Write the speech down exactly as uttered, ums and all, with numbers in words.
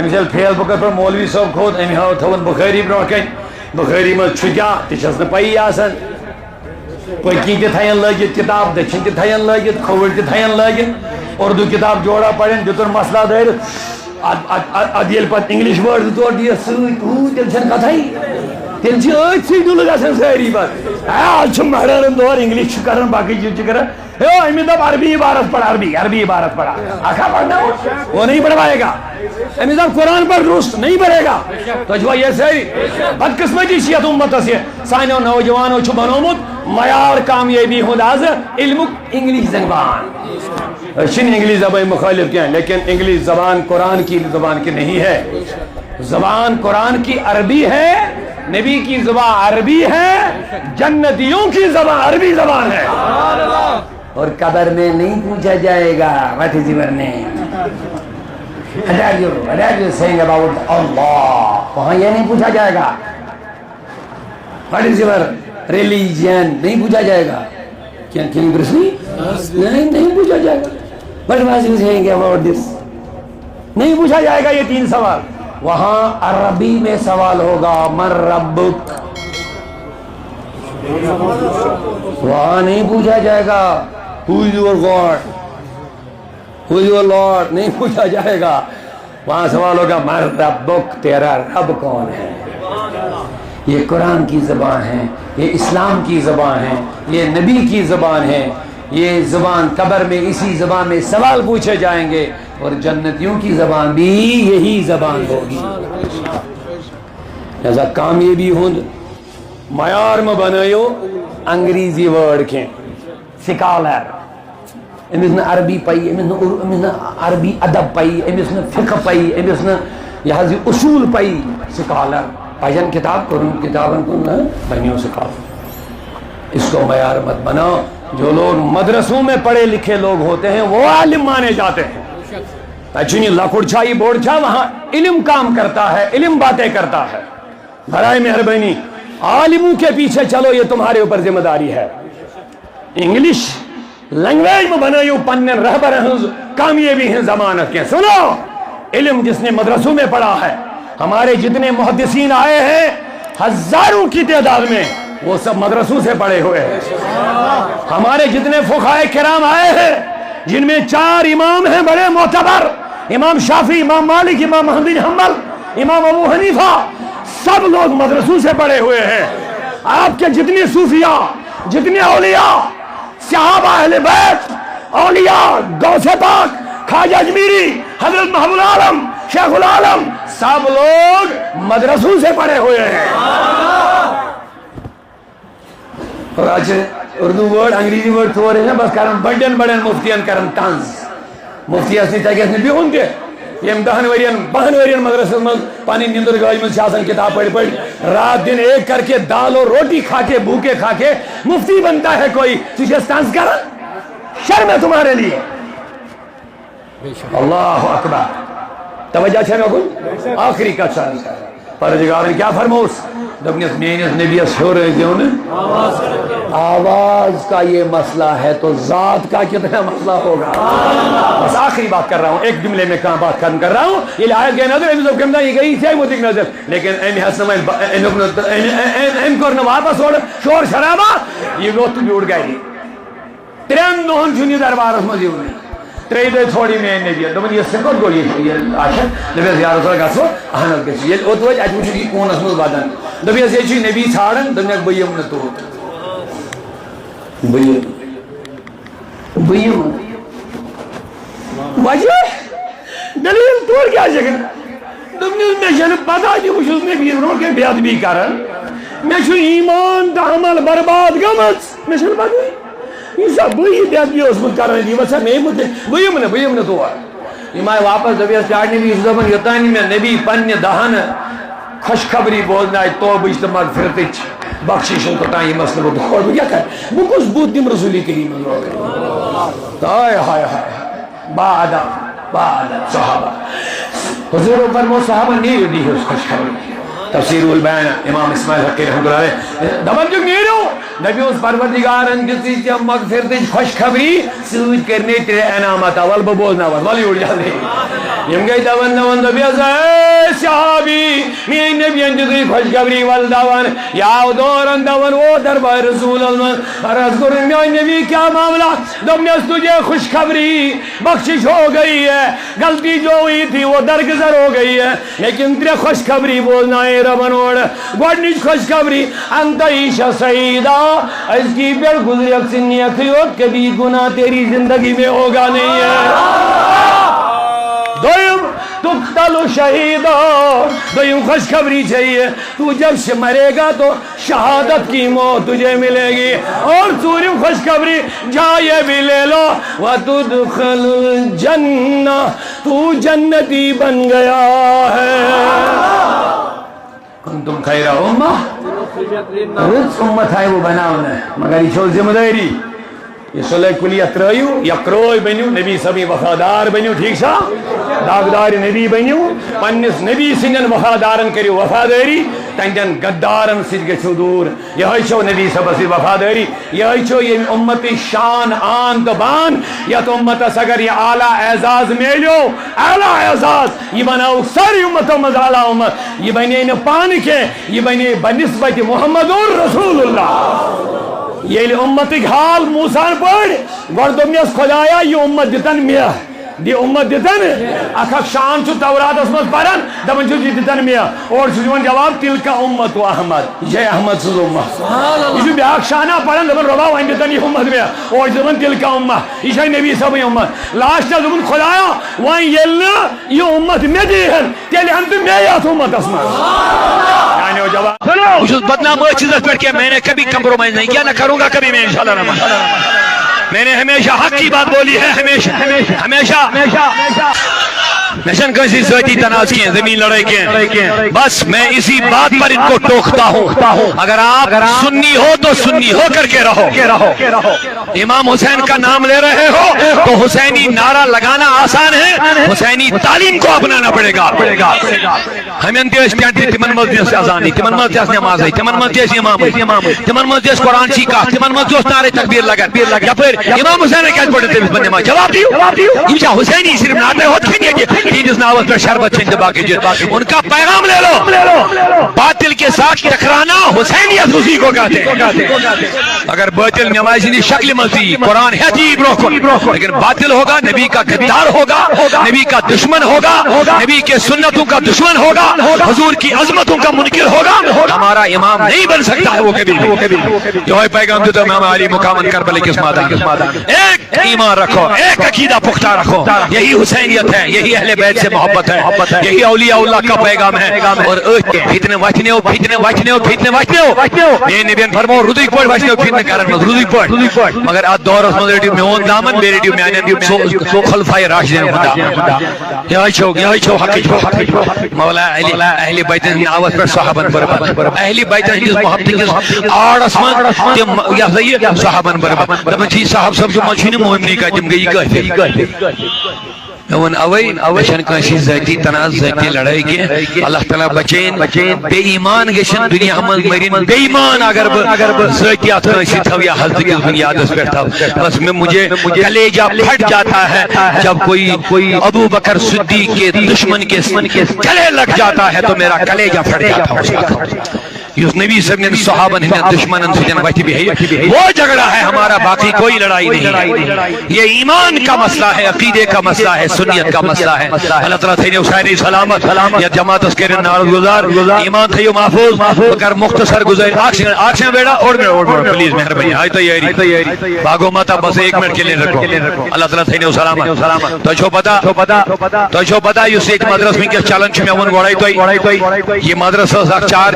أمِس ییٚلہِ فیس بُکَس پٮ۪ٹھ مولوی صٲب کھوٚت، أمۍ ہٲو تھٲوٕن بُخٲری برونٛٹھ کَنہِ۔ بُخٲری منٛز چھُ کیٛاہ، تہِ چھَس نہٕ پَیی آسان۔ پٔتۍ کِنۍ تہِ تھَین لٲگِتھ کِتاب، دٔچھِنۍ تہِ تھَین لٲگِتھ، کھووٕرۍ تہِ تھَین لٲگِتھ۔ اُردو کِتاب جوڑا پَرن، دیُتُن مسلہ دٲرِتھ۔ اَدٕ، اَدٕ، اَدٕ، اَدٕ ییٚلہِ پَتہٕ اِنگلِش وٲڈ زٕ ژور دِیَس سۭتۍ، ہُہ، تیٚلہِ چھَنہٕ کَتھَے۔ تیٚلہِ چھِ أتھۍ سۭتۍ ڈُلہٕ گژھان سٲری پَتہٕ۔ ہے، آز چھُ ماڈٲرٕن دور، اِنگلِش چھُ کَران، باقٕے چیٖز چھِ کَران۔ ہے، أمِس دَپ عربی عبارت پَر، عربی، عربی عبارت پَر۔ اَکھا پَرناوو، وہ نہیں پڑھوائے گا۔ أمِس دَپ قرآن پَر، روٚس نہیں پڑھے گا۔ تۄہہِ چھُوا یہِ سٲری؟ بدقسمتی چھِ یَتھ اُمتَس یہِ۔ سانیو نوجوانو چھُ بنومُت معیار کامیٲبی ہُنٛد آز علمُک اِنگلِش زبان۔ أسۍ چھِنہٕ اِنگلِش زبٲنۍ مُخٲلِف کینٛہہ، لیکن اِنگلِش زبان قرآن کی زبان کی نہیں ہے۔ زبان قرآن کی عربی ہے، نبی کی زبان عربی ہے، جنتیوں کی زبان عربی زبان ہے۔ اور قبر میں نہیں پوچھا جائے گا، what is your name? What are you, what are you saying about Allah? وہاں یہ نہیں پوچھا جائے گا۔ What is your religion? نہیں پوچھا جائے گا۔ کیا، کیا انگریزی؟ نہیں، نہیں پوچھا جائے گا۔ What was you saying about this? نہیں پوچھا جائے گا یہ تین سوال۔ وہاں عربی میں سوال ہوگا، من ربک؟ وہاں نہیں پوچھا جائے گا، who is your God? Who is your Lord? نہیں پوچھا جائے گا۔ وہاں سوال ہوگا، من ربک، تیرا رب کون ہے؟ یہ قرآن کی زبان ہے، یہ اسلام کی زبان ہے، یہ نبی کی زبان ہے۔ یہ زبان، قبر میں اسی زبان میں سوال پوچھے جائیں گے، اور جنتیوں کی زبان بھی یہی زبان ہوگی۔ لہذا کامیابی ہُنٛد معیار مہ بنٲیِو انگریزی وٲڈ کینٛہہ۔ سکالر، أمِس نہٕ عربی پَیی، أمِس نہٕ اُر-، أمِس نہٕ عربی ادب پَیی، أمِس نہٕ فقہ پَیی، أمِس نہٕ یہِ حظ یہِ اصوٗل پَیی۔ سکالر، پَزن کِتاب، کٔرٕن کِتابن کُن نہٕ، بَنیو سکالر۔ اس کو معیار مت بناؤ۔ جو لوگ مدرسوں میں پڑھے لکھے لوگ ہوتے ہیں، وہ عالم مانے جاتے ہیں۔ تَتہِ چھُنہٕ یہِ لۄکُٹ چھا، یہِ بوٚڑ چھا، وہاں علم کام کرتا ہے، علم باتیں کرتا ہے۔ برائے مہربانی، عالموں کے پیچھے چلو، یہ تمہارے اوپر ذمہ داری ہے۔ انگلش لینگویج مہ بنٲیِو پننٮ۪ن رہبرن ہٕنٛز کامیٲبی ہٕنٛز ضمانت کینٛہہ۔ سنو، علم جس نے مدرسوں میں پڑھا ہے، ہمارے جتنے محدثین آئے ہیں ہزاروں کی تعداد میں، وہ سب مدرسوں سے پڑھے ہوئے ہیں۔ ہمارے جتنے فقہائے کرام آئے ہیں، جن میں چار امام ہیں بڑے معتبر، امام شافعی، امام مالک، امام احمد بن حنبل، امام ابو حنیفہ، سب لوگ مدرسوں سے پڑھے ہوئے ہیں۔ آپ کے جتنے صوفیاء، جتنے اولیاء، صحابہ، اہل بیت، اولیاء، غوث پاک، خواجہ اجمیری، حضرت محبوب العالم، شیخ العالم، سب لوگ مدرسوں سے پڑھے ہوئے ہیں۔ اور آج اردو ورڈ، انگریزی ورڈ تھوڑے ہیں، بس کارن بڑن بڑن مفتین کرن طنز۔ مفتی آسہِ نہٕ، تَتہِ گژھِ نہٕ بِہُن تہِ۔ ییٚمۍ دَہَن ؤرِین، بَہَن ؤرِین مدرسَس منٛز پَنٕنۍ نِندٕر گٲجمٕژ چھِ آسان کِتاب پٔرۍ پٔرۍ، رات دِن ایک کر کے دال اور روٹی کھا کے، بھوکے کھا کے مفتی بنتا ہے کوئی، ژٕ چھَس طنز کران؟ شرم ہے تمہارے لیے۔ اللہ اکبر۔ توجہ چھا مےٚ کُن؟ آخری کتھ سان۔ پروردگارن کیا فرموس؟ دوٚپنس، میٲنِس نبیس ہیوٚر ٲسۍزیو نہٕ۔ آواز کا یہ مسئلہ ہے تو ذات کا کتنا مسئلہ ہوگا؟ بس آخری بات کر رہا ہوں، ایک جملے میں کہاں بات ختم کر رہا ہوں۔ ییٚلہِ آیت گٔے نظر، أمِس دوٚپ کٔمۍ تام، یہِ گٔے یِتھے مٔتِکۍ نظر۔ لیکن أمۍ ہیٚژ نہٕ وۄنۍ با-، أمۍ ہیوٚک نہٕ، أمۍ، أمۍ، أمۍ، أمۍ کوٚر نہٕ واپس اورٕ شور شرابہ، یہِ ووٚتھ تہٕ بیوٗٹھ گرِ۔ ترٛٮ۪ن دۄہن چھُنہٕ یہِ دربارس منٛز یِونٕے۔ ترٛیٚیہِ دۄہہِ ژھوٚر یہِ میٛانہِ نبیَن۔ دوٚپُن، "یہِ سِکوت گوٚو یہِ، یہِ آشا؟" دوٚپمَس، "یا رسول اللہ، گژھو؟" "اہن حظ، گژھِو۔" ییٚلہِ اوٚت وٲتۍ، اَتہِ وٕچھُکھ یہِ کوٗنَس منٛز وَدان۔ دوٚپمَس، "ییٚتہِ چھُے نبی ژھانٛڈان؟" دوٚپنَکھ، "بہٕ یِمہٕ نہٕ توٗت۔ بہٕ یِمہٕ، بہٕ یِمہٕ نہٕ۔" وجہ؟ دٔلیٖل؟ تورٕ کیٛاہ چھِ کران؟ دوٚپنَس، "مےٚ چھَنہٕ پَتہ تہِ، بہٕ چھُس نبی برونٛٹھ کَنہِ بے ادبی کران۔ مےٚ چھُ ایمان تہٕ عمل برباد گٔمٕژ۔ مےٚ چھَنہٕ پَتہٕے۔ یہِ چھا بٕے یہِ بے ادبی اوسمُت کران؟ یہِ وَسا مےٚ مُتعلِق؟ بہٕ یِمہٕ نہٕ، بہٕ یِمہٕ نہٕ تور۔" یِم آیہِ واپس، دوٚپیَس، "چاڑنہِ، یہِ چھُ دَپان، یوٚتام نہٕ مےٚ نبی پننہِ دہانہٕ خۄشخبری بوزنایہِ توبٕچ تہٕ مغفرتٕچ، بخشِش ہُنٛد، توٚتام یِمَس نہٕ بہٕ دور۔ بہٕ کیٛاہ کَرٕ؟ بہٕ کُس بُتھ دِمہٕ رسوٗلِ کریٖمَس برونٛہہ کَنہِ؟" ہاے، ہاے، ہاے، ہاے۔ با ادب، با ادب صحابہ۔ حضور فرمو، صحابہ، نیرِو، دِیِو خوشخبری۔ تفسیر البیان، امام اسماعیل حقی رحمۃ اللہ علیہ۔ دپان چھُ، نیرِو۔ دپیوس پروردگارن دِژٕے ژےٚ مغفرتٕچ خوشخبری، سۭتۍ کٔرۍ مےٚ ترٛےٚ انعامات۔ اول بہٕ بوزناوتھ، ول یور جلدی۔ یِم گٔے دون دون، دوٚپیس، اے صحابی، میٲنۍ نبین دِژٕے خوشخبری، ول دون۔ یہِ آو دورن دون، او دربار رسول منٛز۔ عرض کوٚرُن، میٲنۍ نبی، کیٛاہ معاملہ؟ دوٚپنس، تجھے خوشخبری، بخشش ہو گئی ہے، غلطی جو ہوئی تھی وہ درگزر ہو گئی ہے، لیکن ترٛےٚ خوشخبری بوزنایے ربن اورٕ۔ گۄڈٕنِچ خوشخبری، انت عیش سعیدا، أزکی پٮ۪ٹھ گُزریٚکھ ژٕ نیکھٕے یوت، کبھی گناہ تیری زندگی میں ہوگا نہیں ہے۔ دوٚیِم، تقتل شہیدا، دوٚیِم خوشخبری چھےٚ یہِ، تو جب سے مرے گا تو شہادت کی موت تجھے ملے گی۔ اور ژوٗرِم خوشخبری، جا یہ بھی لے لو، وتدخل الجنہ، تو جنتی بن گیا ہے۔ کنتم خیر امہ، رٕژ امت آیہِ وۄنۍ بناونہٕ، مگر یہِ چھو ذمہ دٲری۔ یہِ سۄ لگہِ کُلۍ یتھ ترٲیِو، یکرٲوۍ بٔنِو، نبی صٲبٕنۍ وفادار بٔنِو، ٹھیٖک چھا؟ داغدار نبی بٔنِو، پننِس نبی سٕنٛدٮ۪ن وفادارن کٔرِو وفادٲری، تہنٛدٮ۪ن غدارن سۭتۍ گٔژھِو دوٗر۔ یِہوٚے چھو نبی صٲبس سۭتۍ وفادٲری، یِہوٚے چھو ییٚمہِ اُمتٕچ شان، آن تہٕ بان۔ یتھ اُمتس اگر یہِ اعلیٰ اعزاز میلیو، اعلیٰ اعزاز، یہِ بناوُکھ سٲری اُمتو منٛز اعلیٰ اُمت۔ یہِ بنے نہٕ پانہٕ کینٛہہ، یہِ بنے بنسبت محمد رسول اللہ۔ ییٚلہِ اُمتٕکۍ حال موسیٰ ہن پٲٹھۍ، گۄڈٕ دوٚپنس، خدایا، یہِ اُمت دِتن مےٚ، دِ اُمت دِتن۔ اکھ اکھ شان چھُ توراتس منٛز پران، دپان چھُس، یہِ دِتن مےٚ۔ اورٕ چھُس دِوان جواب، تلک امت احمد، یہِ چھے احمد سٕنٛز اُمت۔ یہِ چھُ بیٛاکھ شانہ پران، دپان، رۄبا، وۄنۍ دِتن یہِ اُمت مےٚ۔ اورٕ چھُ دپان، تلک امہ، یہِ چھے نبی صٲبٕنۍ اُمت۔ لاسٹس دوٚپُن، خدایا، وۄنۍ ییٚلہِ نہٕ یہِ اُمت مےٚ دِیہن، تیٚلہِ اَن تہٕ مے یَتھ اُمتَس منٛز۔ میٛانیو جواب۔ بہٕ چھُس بدنام أتھۍ چیٖزَس پٮ۪ٹھ کینٛہہ، میں نے کبھی کمپرومائز نہیں کیا، نہ کروں گا کبھی میں، انشاءاللہ الرحمن۔ میں نے ہمیشہ حق کی بات بولی ہے، ہمیشہ، ہمیشہ۔ مےٚ چھَنہٕ کٲنٛسہِ ذٲتی تنازٕ کینٛہہ، زمین لڑٲے کینٛہہ۔ بس میں اسی بات پر ان کو ٹوکتا ہوں۔ اگر آپ سنی ہو تو سنی ہو کر کے رہو۔ امام حسین کا نام لے رہے ہو تو حسینی نعرہ لگانا آسان ہے، حسینی تعلیم کو اپنانا پڑے گا۔ ہمن تہِ ٲسۍ ٹینٹ، تِمن منٛز تہِ ٲسۍ اذانٕے، تِمن منٛز تہِ ٲسۍ نمازٕے، تِمن منٛز تہِ ٲسۍ امامٕے، تِمن منٛز تہِ ٲسۍ قرآن چی کتھ، تِمن منٛز تہِ اوس نعرے تکبیر لگان۔ یپٲرۍ امام حسین کیازِ پٔرِو تٔمِس پتہٕ نماز؟ جواب دِیِو۔ یِم چھا حسینی صرف نعتے ہوت کھٔنۍ ییٚتہِ؟ تِہنٛدِس ناوس پٮ۪ٹھ شربت چھٔنۍ تہٕ باقٕے چیٖز۔ ان کا پیغام لے لو۔ باطل کے ساتھ ٹکرانا حسینیت اسی کو کہتے ہیں۔ اگر باطل نمازی شکل منٛز یی، قرآن ہیٚتھ یی برونٛہہ کُن، لیکن باطل ہوگا، نبی کا غدار ہوگا، نبی کا دشمن ہوگا، نبی کے سنتوں کا دشمن ہوگا، حضور کی عظمتوں کا منکر ہوگا، ہمارا امام نہیں بن سکتا ہے وہ کبھی بھی۔ یہوے پیغام دیُت امام علی مقامن کربلا کِس مٲدانس۔ ایک ایمان رکھو، ایک عقیدہ پختہ رکھو۔ یہی حسینیت ہے، یہی اہل بیت سے محبت ہے، یہی اولیاء اللہ کا پیغام ہے۔ اور أتھۍ فتنہٕ وتھنیو، فتنہٕ وتھنیو، فتنہٕ وتھنیو۔ میٲنۍ نبین فرمو، رُدٕکۍ پٲٹھۍ وتھنیو فتنہٕ کرن منٛز، رُدٕکۍ پٲٹھۍ۔ مگر اتھ دورس منٛز رٔٹِو میون دامن، بیٚیہِ رٔٹِو میانٮ۪ن یِم ژو-، ژو-، خلفائے راشدین ہُنٛد دامن۔ یہے چھو، یہے چھو حقٕچ وتھ۔ مولا علی، اہل بیتن ہٕنٛدِ ناوس پٮ۪ٹھ صحابن بٔرمٕژ۔ اہل بیتن ہٕنٛدِس محبتہٕ کِس آڑس منٛز تِم، یہِ ہسا یہِ صحابن بٔرمٕژ۔ دپان چھِ، یہِ صحاب صٲب چھُ، منٛز چھُنہٕ مومنٕے کانٛہہ، تِم گٔیی کٲفِر۔ مےٚ ووٚن، اوے، مےٚ چھَنہٕ کٲنٛسہِ ذٲتی تنازٕ، ذٲتی لڑٲے کینٛہہ۔ اللہ تعالیٰ بچٲیِن۔ بے ایمان گژھن دُنیا منٛز مٔرِن۔ بے ایمان اگر بہٕ ذٲتی اَتھ کٲنٛسہِ تھاوٕ یا حضرت کِس بُنیادس پٮ۪ٹھ تھاوٕ، بس میں، مجھے کلیجہ پھٹ جاتا ہے جب کوئی ابو بکر صدیق کے دشمن کے گلے لگ جاتا ہے تو میرا کلیجہ پھٹ جاتا ہے اس وقت۔ یُس نبی صٲبنٮ۪ن صحابن ہٕنٛدٮ۪ن دُشمنن سۭتۍ وتھِ بیٚہہِ، وہ جھگڑا ہے ہمارا، باقی کوئی لڑائی نہیں ہے۔ یہ ایمان کا مسئلہ ہے، عقیدے کا مسئلہ ہے، سنیت کا مسئلہ ہے۔ اللہ تعالیٰ تھٲینو سارے سلامت۔ یتھ جماعتس کٔرِن نعرت گزار، ایمان تھٲیِو محفوظ۔ بہٕ کرٕ مختصر گزٲرِش، اکھ سیکنڈ، اکھ سیکنڈ بیٹا، اوٚڑ منٹ، اوٚڑ منٹ، پلیز، مہربٲنی، ہاے تیٲری۔ باغو ماتا بس ایک منٹ کے لیے رکھو۔ اللہ تعالیٰ تھٲینو سلامت۔ تۄہہِ چھو پتہ، تۄہہِ چھو پتہ یُس ییٚتہِ مدرسہٕ وٕنکیٚس چلان چھُ، مےٚ ووٚن گۄڈے تۄہہِ، یہِ مدرسہٕ ٲس اکھ چار